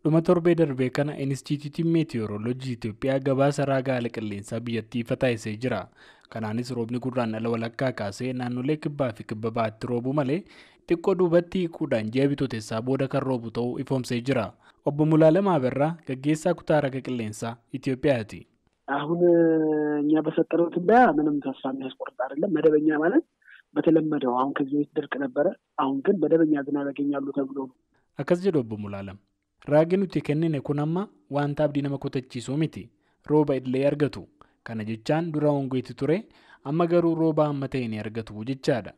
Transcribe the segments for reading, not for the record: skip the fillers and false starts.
Dhuma torbee darbee kana Inistiitiyuutiin Meetiyoorooloojii Itoophiyaa gabaasa raaga haala qilleensaa biyyattii ifa taasisee jira. Kanaanis roobni Gurraandhala walakkaa kaasee naannolee kibbaa fi kibba bahaatti roobuu malee xiqqoo duubatti hiikuudhaan ji'a bitootessaa booda kan roobu ta'uu ifoomsee jira. Obbo Mulaalem Abarraa gaggeessaa kutaa raga qilleensaa Itoophiyaati. አሁን እኛ በሰጠነው ትንበያ ምንም ተስፋ የሚያስቆርጥ አይደለም። መደበኛ ማለት በተለመደው አሁን ከዚህ በፊት ድርቅ ነበረ። አሁን ግን መደበኛ ዝናብ ያገኛሉ ተብሎ ነው። Akkas jedhu Obbo Mulaalem. Raagi nuti kennine kun amma wanta abdii nama kutachiisuu miti. Rooba idilee argatu. Kana jechaan dura hongeetu ture, amma garuu rooba amma ta'e ni argatu jechaadha.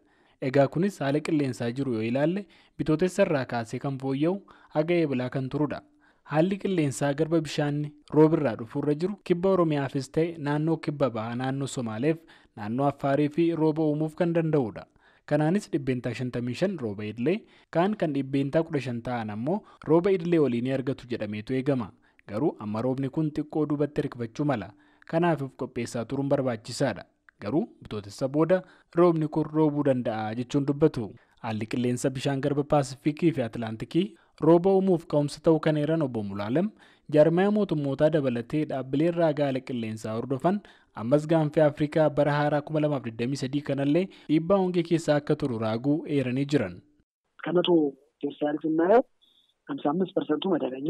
Egaa kunis haala qilleensaa jiru yoo ilaalle bitootessa irraa kaasee kan fooyya'u haga eebilaa kan turudha. Haalli qilleensaa garba bishaanni roobirraa dhufuurra jiru kibba Oromiyaafis ta'e naannoo kibba bahaa naannoo Somaaleef naannoo Affaarii fi rooba uumuuf kan danda'udha. Kanaanis 55% rooba idilee kaan kan 15% ta'an ammoo rooba idilee olii ni argatu jedhameetu eegama. Garuu amma roobni kun xiqqoo duubatti hirkifachuu mala. Kanaaf of qopheessaa turuun barbaachisaadha. Garuu bitootessa booda roobni kun roobuu danda'a jechuun dubbatu. Haalli qilleensa bishaan garba Paasifikii fi Atlaantikii rooba uumuuf ka'umsa ta'uu kan eeran Obbo Mulaalem jaarmaya mootummootaa dabalatee dhaabbileen raaga haala qilleensaa hordofan ammas gaanfa Afrikaa bara haaraa 2023 kanallee dhiibbaa hongee keessaa akka turu raaguu eeranii jiran. ከመቶ ሄክታር ስናየው 55% መደበኛ፣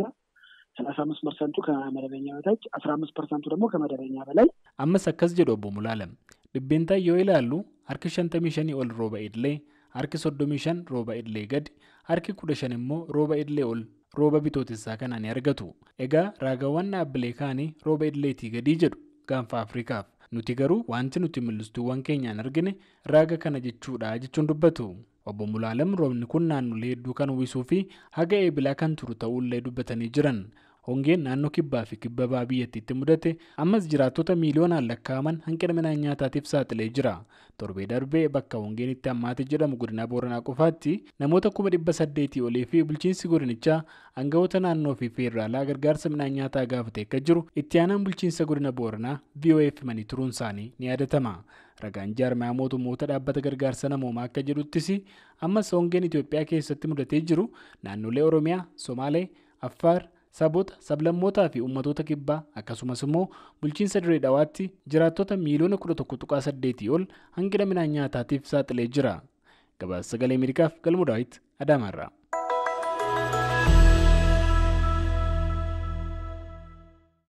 35% ከመደበኛ በታች፣ 15% ደግሞ ከመደበኛ በላይ። Ammas akkas jedhu Obbo Mulaalem. Dhibbeentaa yoo ilaallu harki 55 ol rooba idilee, harki 35 rooba idilee gadi, harki 15 immoo rooba idilee ol rooba bitootessaa kana ni argatu. Egaa raagawwan dhaabbilee kaanii rooba idileetii gadii jedhu gaanfa Afrikaaf. Nuti garuu wanti nuti mul'istuuwwan keenyaan argine raaga kana jechuudha jechuun dubbatu. Obbo Mulaalem roobni kun naannolee hedduu kan uwwisuu fi haga eebilaa kan turu ta'ullee dubbatanii jiran. Hongeen naannoo kibbaa fi kibba bahaa biyyattiitti mudate ammas jiraattota miiliyoonaan lakkaa'aman hanqina midhaan nyaataatiif saaxilee jira. Torbee darbee bakka hongeen itti hammaate jedhamu godina Booranaa qofaatti namoota 800,000 olii fi bulchiinsi godinichaa aangawoota naannoo fi feeraalaa gargaarsa midhaan nyaataa gaafatee akka jiru itti aanaan bulchiinsa godina Booranaa VOF himanii turuun isaanii ni yaadatama. Ragaan jaarmayaa mootummoota dhaabbata gargaarsa namoomaa akka jedhuttis ammas hongeen Itoophiyaa keessatti mudatee jiru naannolee Oromiyaa, Somaalee, Affaar, saboota, sablammootaa fi ummatoota kibbaa akkasumas immoo bulchiinsa Dirree Dhawaatti jiraattota miiliyoona 11.8 ol hanqina midhaan nyaataatiif saaxilee jira. Gabaasa Sagalee Ameerikaaf Galmuu Daawit Adaamaarraa.